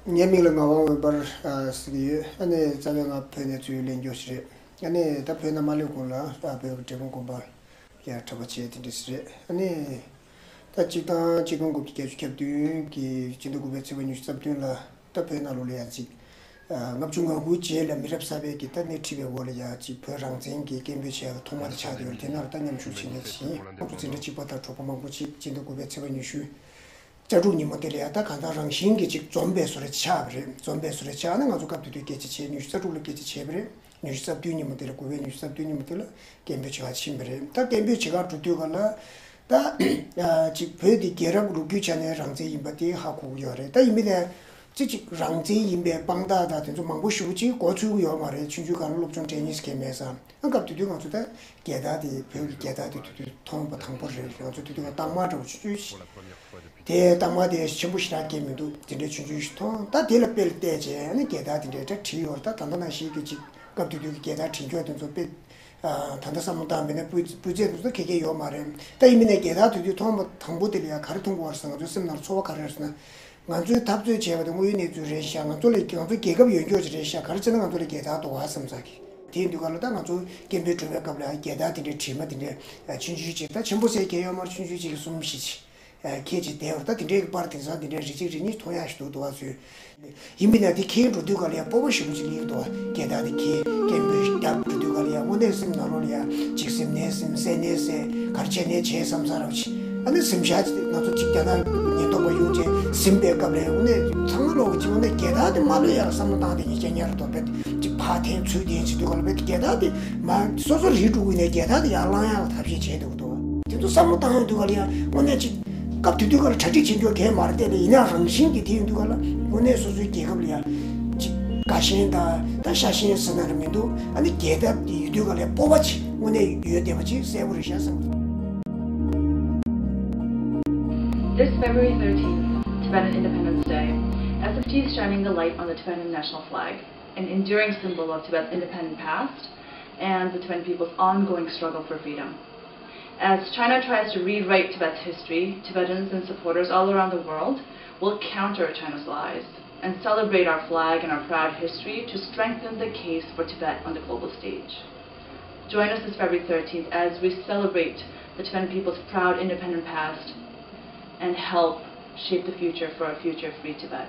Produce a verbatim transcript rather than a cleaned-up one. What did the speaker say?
ངའི་མིང་ལ་ངག་དབང་འོད་འབར་ཨ་ཟེར་གྱི་ཡོད། ཨ་ནི་རྩ་བའི་ང་བོད་ནས་ཚུར་གླེང་རྒྱུ་ཞིག་རེད། ཨ་ནི་ད་བོད་ནང་མ་སླེབས་གོང་ལ་ཨ་བོད་ཀྱི་འབྲས་སྤུངས་དགོན་པ་ལ་ཡང་གྲྭ་པ་བྱས་དེ་འདྲ་ཞིག་རེད། ཨ་ནི་ད་སྤྱི་བཏང་ཆིག་སྟོང་དགུ་བརྒྱ་བརྒྱད་ཅུ་གྱ་བདུན་གྱི་སྤྱི་ཟླ་དགུ་པའི་ཚེས་པ་ཉི་ཤུ་རྩ་བདུན་ལ་ད་བོད་ནང་ལོགས་ལ་ཡང་ཅིག་ཨ་ལྔ་བཅུ་ང་དགུ་རྗེས་ལ་མི་རབས་གསར་པའི་གི་ད་སྣེ་ཁྲིད་པའི་འོག་ལ་ཡང་ཅིག་བོད་རང་བཙན་གྱི་སྐད་འབོད་བྱས་ཡག་ཐོག་མ་དེ་ཆགས་བསྡད་ཡོད་རེད། དེ་ནང་ལ་ད་མཉམ་ཞུགས་བྱེད་མཁན་ཞིག་ཡིན། ཁོང་ཚོ་འཛིན་གྲྭ་གཅིག་པ་དང་གྲོགས་པོ་མང་པོ་ཅིག་སྤྱི་ཟླ་དགུ་པའི་ཚེས་པ་ཉི་ཤུ། ལྕགས་འབྲུག་ཉིན་མོ་དེ་ལ་ཡང་ད་གང་ལྟར་རང་བཞིན་གྱིས་ཅིག་འཛོམས་པའི་བཟོ་འདྲ་ཆགས་པ་རེད། འཛོམས་པའི་བཟོ་འདྲ་ཆགས་ནས་ང་ཚོ་སྐབས་དེ་དུས་སྐད་ཆ་བྱས། ཉི་ཤུ་རྩ་དྲུག་ལ་སྐད་ཆ་བྱས་པ་རེད། ཉི་ཤུ་རྩ་བདུན་ཉིན་མོ་དེ་ལ་དགུ་པའི་ཉི་ཤུ་རྩ་བདུན་ཉིན་མོ་དེ་ལ་སྐད་འབོད་བྱེད་གར་ཕྱིན་པ་རེད། ད་སྐད་འབོད་བྱེད་གར་འགྲོ་དུས་ག་ལ་ད་ཅིག་བོད་དེ་རྒྱལ་རབས་ལོ་རྒྱུས་ཆ་ནས་རང་བཙན་ཡིན་པ་དེ་ཧ་གོ་གི་ཡོད་རེད། ད་ཡིན་པ་ནས་ཅིག་ཅིག་རང་བཙན་ཡིན་པའི་དཔང་རྟགས་དང་དེ་ཚོ་མང་པོ་ཞེ་པོ་ཅིག་གོ་ཚོད་ཀྱི་ཡོད་མ་རེད། ཆུང་ཆུང་སྒང་ལ་སློབ་སྦྱོང་སྤྲད་མཁན་ཞིག་གང་མེད་ཙང་། ཨ་སྐབས་དེ་དུས་ང་ཚོ་ད་རྒྱལ་དར་དེ་བོད་ཀྱི་རྒྱལ་དར་དེ་དེ་དུས་མཐོང་བ་དང་པོ་རེད། ང་ཚོ་དེ་དུས་རྟགས་མ་འདྲ་བོ་ཆུང་ཆུང་ཞིག་དེ་རྟགས་མ་དེ་ཆེན་པོ་ཞེ་དྲག་སྐྱེས་མི་འདུག་དེ་འདྲའི་ཆུང་ཆུང་ཞིག་མཐོང་། ད་དེ་ལ་དཔེ་ལ་བལྟས་བྱས་ཨ་ནི་རྒྱལ་དར་དེ་འདྲའི་འདྲ་བྲིས་ཡོད་རེད། ད་ད་ལྟ་ནང་བཞིན་གྱི་ཅིག་སྐབས་དེ་དུས་ཀྱི་རྒྱལ་དར་བྲིས་འཇོག་དེ་ཚོ་དཔེ་ཨ་ད་ལྟ་བསམ་བློ་བཏང་བ་ཡིན་ན་སྤུས་སྤུས་ཚད་དེ་ཚོ་ག་གེ་ཡོད་མ་རེད། ད་ཡིན་མིན་ནས་རྒྱལ་དར་དེ་དུས་མཐོང་བ་དང་པོ་དེ་ལ་ཡང་ག་རེ་མཐོང་གི་ཡོད་རེད་ཟེར་ན། ང་ཚོའི་སེམས་ནང་ཚོར་བ་ག་རེ་རེད་ཟེར་ན། ང་ཚོའི་འཐབ་རྩོད་བྱས་པ་དེ་དངོས་ཡོད་གནས་ཚུལ་རེད་ཤག་ང་ཚོ་ལ་ང་ཚོ་རྒྱལ་ཁབ་ཡོད་མཁན་ཅིག་རེད་ཤག་ག་རེ་བྱས་ན་ང་ཚོ་ལ་རྒྱལ་དར་འདུག་ག་བསམ་ས་གི། དེ་ཡིན་དུས་ག་ལ་ད་ང་ཚོ་སྐད་འབོད་འགྲོ་བའི་སྐབས་ལ་རྒྱལ་དར་དེ་འདྲའི་བྲིས་མ་དེ་འདྲའི་ཆུང་ཆུང་ཅིག་ད་ཆེན་པོ་ཟེར་གྱི་ཡོད་མ་རེད། ཆུང་ཆུང་ཅིག་གི་གསུམ་བཞི་ཅིག་ཁྱེད་ཅིག་བསྡད་པ་ད་དེ་འདྲའི་གི་པར་དེང་སང་དེ་འདྲའི་རེ་གཅིག་རེ་གཉིས་མཐོང་ཡག་ཞིག་འདུག་འདུག་བ་ཚོས། ཡིན་པས་ན་དེ་འཁྱེར་འགྲོ་དུས་ག་ལ་ཡང་སྤོབས་པ་ཞེ་པོ་ཅིག་སླེབས་ཀྱི་འདུག་བ། རྒྱལ་དར་དེ་འཁྱེར་སྐད་འབོད་རྒྱག་འགྲོ་དུས་ག་ལ་ཡང་དངོས་གནས་སེམས་ནང་ལོགས་ལ་ཡང་ཅིག་སེམས་ནད་སེམས་སེམས་ནད་སེམས་ག་རེ་བྱས་ནས་བྱས་བསམ་ས་ར་བ་ཅིག་ཨ་ནི་སེམས་ཤ་ཅིག་ང་ཚོ་ཅིག་རྒྱ་ནག་ཉེན་རྟོག་པ་ཡོང་བྱས་ཟིན་པའི་སྐབས་ལ་ཡང་དངོས་གནས་ཚང་མ་ལོག་གི་ཅིག་དངོས་གནས་རྒྱལ་དར་དེ་མ་ལུས་ཡག་བསམ་བློ་བཏང་སྟེ་ཉིན་ཞག་ཉལ་ར་འདུག་བས་ཅིག་ཕར་འཐེན་ཚུར་འཐེན་བྱེད་དུས་ག་ལ་བས་རྒྱལ་དར་དེ་མ་སོ་སོ་རིགས་དྲུག་གི་ནས་རྒྱལ་དར་དེ་ཡར་བསླང་ཡག་ཐབས་ཤེས་བྱས་འདུག་འདུག་བ། དེ་ཚོ་བསམ་བློ་བཏང་ཡོང་དུས་ག་ལ་ཡང་དངོས་གནས་ཅིག་སྐབས་དེ་དུས་ག་ལ་གྲ་སྒྲིག་བྱེད་རྒྱུ་གལ་མ་རེད། དེ་ལས་ཡིན་ན་རང་བཞིན་གྱིས་དེ་ཡོང་དུས་ག་ལ་དངོས་གནས་སོ་སོའི་རྒྱལ་ཁབ་ལ་ཡང་ཅིག་དགའ་ཞེན་དང་ད་ཤ་ཞེན་ཟེར་ན་ར་མི་འདུག་ཨ་ནི་རྒྱལ་དར་དེ་ཡོད་དུས་ག་ལ་ཡང་སྤོབས་པ་ཅིག་དངོས་གནས་ཡོད་བསྡད་པ་ཅིག་གསལ་པོ་རེད་ཤག་བསམ། This February thirteenth, Tibetan Independence Day, S F T is shining the light on the Tibetan national flag, an enduring symbol of Tibet's independent past and the Tibetan people's ongoing struggle for freedom. As China tries to rewrite Tibet's history, Tibetans and supporters all around the world will counter China's lies and celebrate our flag and our proud history to strengthen the case for Tibet on the global stage. Join us this February thirteenth as we celebrate the Tibetan people's proud independent past and help shape the future for a future free Tibet.